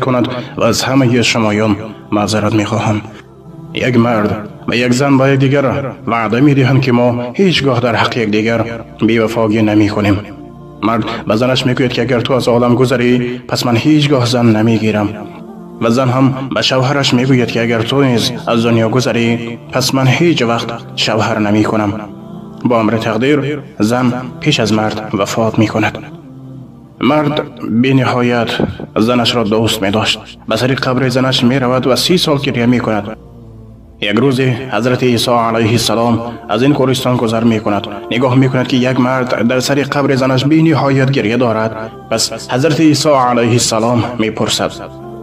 Кунад ва аз ҳамаи шумоён маъзарат мехоҳам. Як мард ва як зан ба якдигар ваъда медиҳанд, ки мо ҳеҷ гоҳ дар ҳаққи якдигар бевафогӣ намекунем. Мард ба занаш мегӯяд, ки агар ту аз олам гузарӣ, пас ман ҳеҷ гоҳ зан намегирам, ва зан ҳам ба шавҳараш мегӯяд, ки агар ту низ аз дунё гузарӣ, пас ман ҳеҷ вақт шавҳар намекунам. Бо амри тақдир зан пеш аз мард вафот мекунад. Мард бениҳоят занашро дӯст медошт. Ба сари қабри занаш меравад ва 30 сол гиря мекунад. Як рӯзе ҳазрати Исо алайҳиссалом аз ин қабристон гузар мекунад. Нигоҳ мекунад, ки як мард дар сари қабри занаш бениҳоят гиря дорад. Пас ҳазрати Исо алайҳиссалом мепурсад: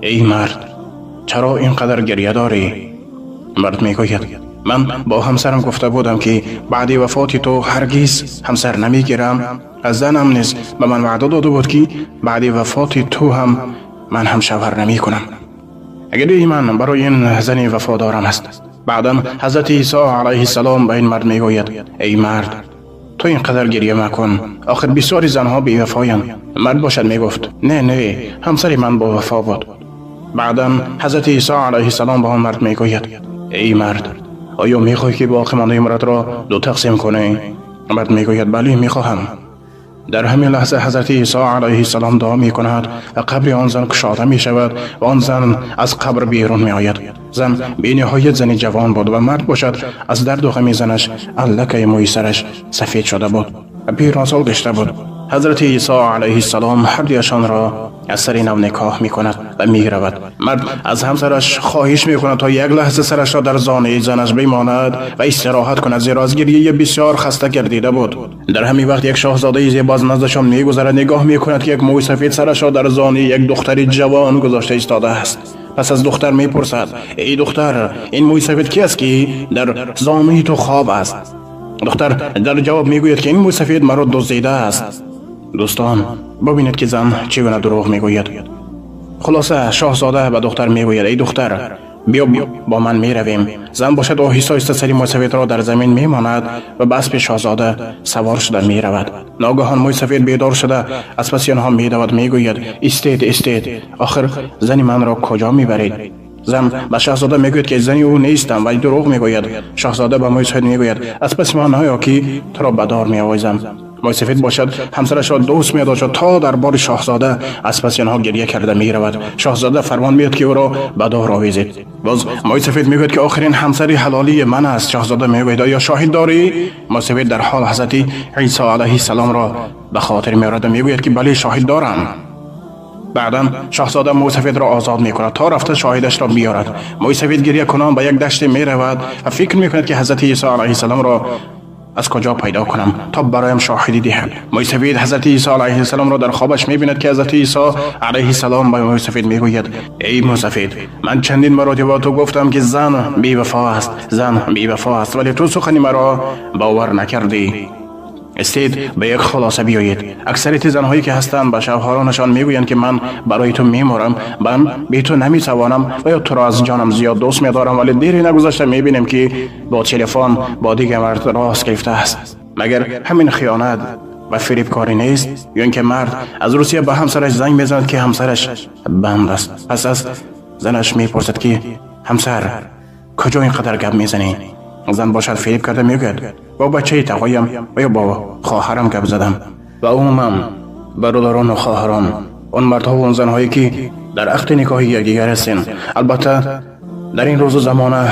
«Эй мард, чаро ин қадар гиря дорӣ?» Мард мегӯяд: «Ман бо ҳамсарам гуфта будам, ки баъди вафоти ту ҳаргиз ҳамсар намегирам. Аз занам низ ба ман ваъда дода буд, ки баъди вафоти ту ҳам ман ҳам шавҳар намекунам. Гиряи ман барои ин зани вафодорам аст». Баъдан ҳазрати Исо алайҳиссалом ба ин мард мегӯяд: «Эй мард, ту ин қадар гиря макун, охир бисёри занҳо бевафоянд». Мард бошад мегуфт: «Не, не, ҳамсари ман бовафо буд». Баъдан ҳазрати Исо алайҳиссалом ба он мард мегӯяд: «Эй мард, оё мехоҳӣ, ки боқимондаи умратро ду тақсим кунӣ?» Мард мегӯяд: «Бале, мехоҳам». Дар ҳамин лаҳза ҳазрати Исо алайҳиссалом дуо мекунад ва қабри он зан кушода мешавад ва он зан аз қабр берун меояд. Зан бениҳоят зани ҷавон буд ва мард бошад аз дарду ғами занаш аллакай мӯи сараш сафед шуда буд ва пиронсол гашта буд. Ҳазрати Исо алайҳиссалом ҳардуяшонро аз сари нав никоҳ мекунад ва меравад. Мард аз ҳамсараш хоҳиш мекунад, то як лаҳза сарашро дар зонуи занаш бимонад ва истироҳат кунад, зеро аз гиряи бисёр хаста гардида буд. Дар ҳамин вақт як шоҳзодаи зебо аз наздашон мегузарад. Нигоҳ мекунад, ки як мӯи сафед сарашро дар зонуи як духтари ҷавон гузошта истодааст. Пас аз духтар мепурсад: «Эй духтар, ин мӯи сафед ки аст, ки дар зонуи ту хоб аст?» Духтар дар ҷавоб мегӯяд, ки ин мӯи сафед маро дуздидааст. Дӯстон, бубинед, ки зан чӣ гуна дурӯғ мегӯяд. Хулоса, шоҳзода ба духтар мегӯяд: «Эй духтар, биё, бо ман меравем». Зан бошад оҳиста оҳиста сари мӯйсафедро дар замин мемонад ва ба аспи шоҳзода савор шуда меравад. Ногаҳон мӯйсафед бедор шуда, аз паси онҳо медавад, мегӯяд: «Истед, истед, охир зани манро куҷо мебаред?» Зан ба шаҳзода мегӯяд, ки зани ӯ нестам ва дурӯғ мегӯяд. Шоҳзода ба мӯйсафед мегӯяд: «Аз паси ман наё, ки туро ба дор меовезам». Мӯйсафед бошад ҳамсарашро дӯст медошт, то дарбори шоҳзода аз паси онҳо гиря карда меравад. Шоҳзода фармон меяд, ки ӯро ба дор овезед. Боз мӯйсафед мегӯяд, ки охирин ҳамсари ҳалолии ман аст. Шоҳзода мегӯяд: «Оё шоҳид дорӣ?» Мӯйсафед дар ҳол ҳазрати Исо алайҳиссаломро ба хотир меорад ва мегӯяд, ки бале, шоҳид дорам. Баъдан шоҳзода мӯйсафедро озод мекунад, то рафта шоҳидашро биёрад. Мӯйсафед гиря кунон ба як даште меравад ва фикр мекунад, ки ҳазрати Исо алайҳиссаломро аз куҷо пайдо кунам, то бароям шоҳидӣ диҳад. Мӯйсафед ҳазрати Исо алайҳиссаломро дар хобаш мебинад, ки ҳазрати Исо алайҳиссалом ба мӯйсафед мегӯяд: «Эй мӯйсафед, ман чандин маротиба ту гуфтам, ки зан бевафо аст, зан бевафо аст, вале ту сухани маро бовар накардӣ». Истед, ба як хулоса биёед. Аксарияти занҳое ки ҳастанд, ба шавҳаронашон мегӯянд, ки ман барои ту меморам, ман бе ту наметавонам ва ё туро аз ҷонам зиёд дӯст медорам, вале дери нагузашта мебинем, ки бо телефон бо дигар мард рост гирифтааст. Магар ҳамин хиёнат ва фиребкорӣ нест? Ё ин ки мард аз Русия ба ҳамсараш занг мезанад, ки ҳамсараш банд аст. Пас аз занаш мепурсад, ки ҳамсар, куҷо ин қадар гап мезанӣ? Зан бошад фиреб карда мегӯяд: «Бо бачаи тағоям ва ё бо хоҳарам гап задам». Ва умуман, бародарону хоҳарон, он мардҳо он занҳое ки дар ақди никоҳи якдигар ҳастен, албатта, дар ин рӯзу замона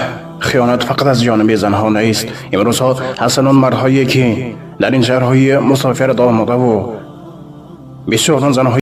хиёнат фақат аз ҷониби занҳо нест. Имрӯзҳо ҳастанд он мардҳое, ки дар ин шаҳрҳои мусофират омодаву бисёр он занҳои